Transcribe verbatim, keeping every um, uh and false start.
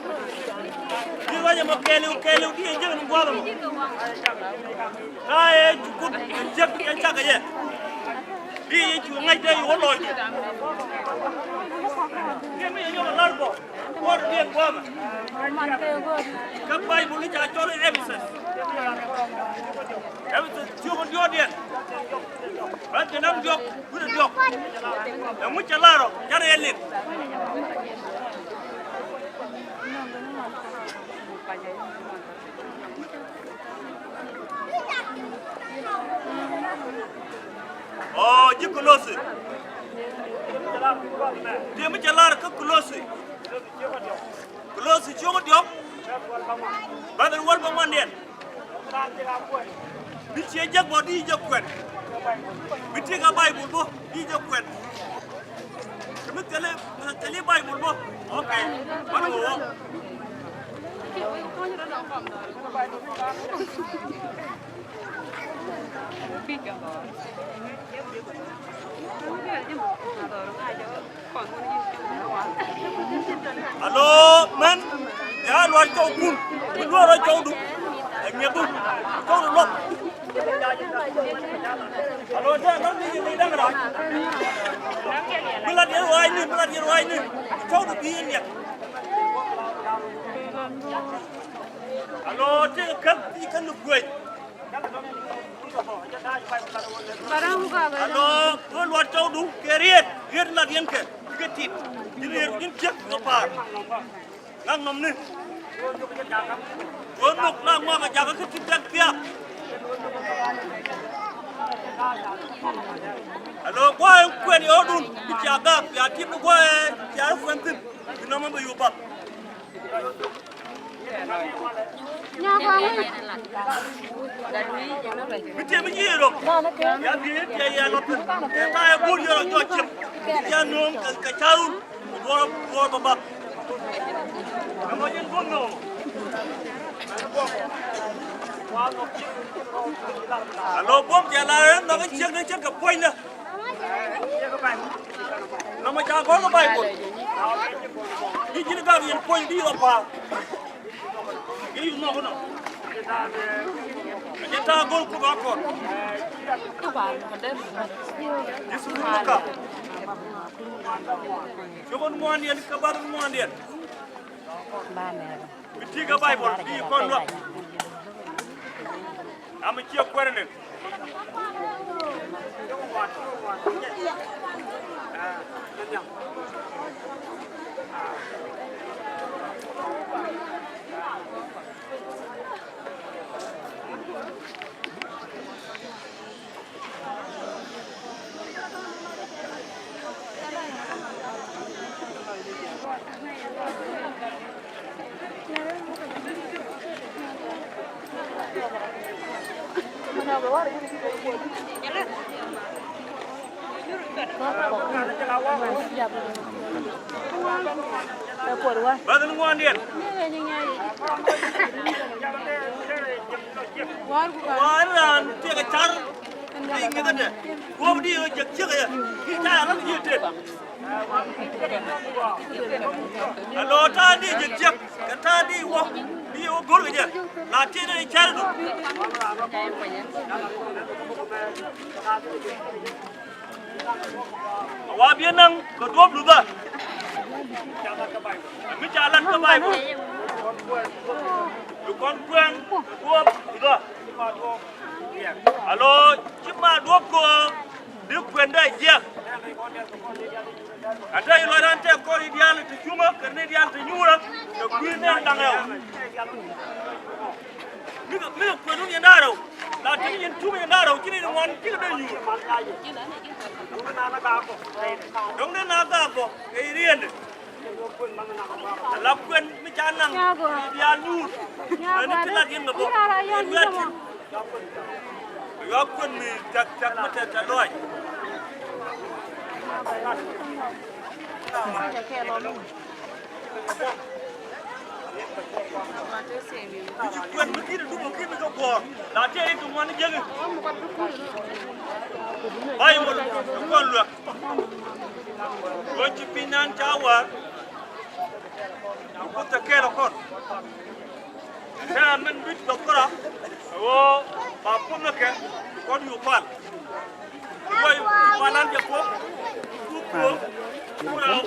Di ruac ɛmɔ kɛɛliw kɛɛliw di ɛ jek ni gua̱a̱th ɛmɔ. Kaa ɛ cu Kuoth ɛ jek ɛ cak ɛ yɛ. Di ɛ cu ŋäc dee i̱ wä lɔcdu. Di mi ɛ nyɔk ɛ la̱r bɔ kuɔt di ɛ gua̱a̱th ɛ. Kä Baibol i̱ ca cɔl i̱ Ephesus. Ephesus thiɔ̱k in diɔ̱ɔ̱kdiɛn. Bä jɛ nam diɔ̱k. Wi̱cdɛ diɔ̱k. Ɛŋu cɛ lar ɔ? Carɛ yɛ lit. Ɔ, ji̱ Kolosi. Diɛ mi cɛ lar kä Kolosi. Kolosi cio̱k diɔ̱k. Bäth in wäl bä ŋuandiɛn. Bi ciɛ jek bɔ di jek kuɛn. Bi ti ka Baibul bɔ di jek kuɛn. Kɛ mi thili, mi thili Baibul bɔ. Ok. Mani wä wä. Alo, mɛn, ya luar cɔw kun, bi luar cɔw du, ɛ ŋiɛ du, cɔw du lɔk. Alo, tɛ lɔk ni ni dɛŋ ra. Mi la diɛn wa̱i̱ ni, mi la diɛn wa̱i̱ ni, cɔw du bi in yɛ. Alo, ti kɛ kɛn, ti kɛn ni guec. Alo, ɣöö luɔt cɔwdu kɛ riet, riet lat yɛn kɛ, kɛ tit, ti riet in ciek kɛ pa̱a̱r. Ŋak nɔmni. Ɣöö nhök na ŋɔak a jakä kä ti tɛk thiaak. Alo, gua̱a̱ in kuɛn yɛ ɣöödun, bi cia gak, bia tip ni gua̱a̱ in cia rɔ kuɛn thi̱n, bi nɔmɔ bɛ yop bath. Bi tiɛ mi ji̱ rɔ. Ya bi tiɛ yɛ lɔ pin. Ɛ ka yɛ go̱o̱r yɛ rɔ jɔɔc cim. Ya no̱o̱ŋ kɛ, kɛ carun. Duɔr, duɔr bä bak. Ɛmɔ ji̱n go̱o̱r no̱o̱ŋ. Alo buɔ̱m jɛ la rɛn nhɔk i̱ ciek ni ciek kɛ puɔ̱nydä. Nɔmɔ ca gɔ̱r kä Baibol. I̱ ji̱n gak yɛn puɔ̱ny di rɔ pa̱a̱r. I̱ yun nhɔk inɔ. Jɛ ta̱a̱ go̱r Kuoth a kɔn. Ji̱ sukul mi kap. Cukun ŋuandiɛn kä bath ŋuandiɛn. Mi ti kä Baibol bi kɔn luak. Ami ciɛ kuɛrɛ ni. Bäth ni ŋuandiɛn. Wa̱a̱ raan tiɛk ɛ car. I̱ ŋi̱thädɛ guɔ̱p di ɣä jek ciek ɛ yɛ i̱ ca yɛ ran yiëë tet. Ɛ lɔ ta̱a̱ di jek ciek kɛ ta̱a̱ di wä di wä go̱r kɛ jɛ la tiɛt ni cäridu. A wa biɛ naŋ kɛ duɔ̱p luthä. Mi ca lat kä Baibol bi kɔn kuɛn kɛ duɔ̱p luthä. Alo, ci ma duɔ̱p kɔ di kuɛn dee jiɛk. Ate ilɔc ran tɛ kɔn idial ti cuŋä kɛ ni idial ti nyuurä kɛ kui̱ nɛn daŋ ɛ ɔ. Mi kɛ, mi kɛ kuɛn wun yɛn da̱rɛ ɔ. La ti yɛn cuŋä yɛn da̱rɛ ɔ, ci ni ŋuan ci kɛ dee nyuur. Dɔ̱ŋ dee na gaak kɔ kɛ iriɛn. La kuɛn mi ca naŋ idial nyuur. Mɛni ti lat yɛn kɛ bä. Yɛn wiat ti. Yua kuɛn mi tɛk tɛk mi tɛk tɛk lɔac. Mi ci kuɛn mi ki̱n i̱ dup ɔ ki̱n mi kɛ guɔ̱ɔ̱r la tëë i̱ ti ŋuan i̱ jeki. Baibol i̱ kuɔn luɛk. Kuɔn ci piny nan ca war. I̱ kuth tɛ kɛɛl ɔ Bit dɔk kɔrɔ. Ɣöö ba puɔ̱nykɛ kɔn yu pal. Wai, pal an jɛ puɔ̱k. Puɔ̱k, puɔ̱k.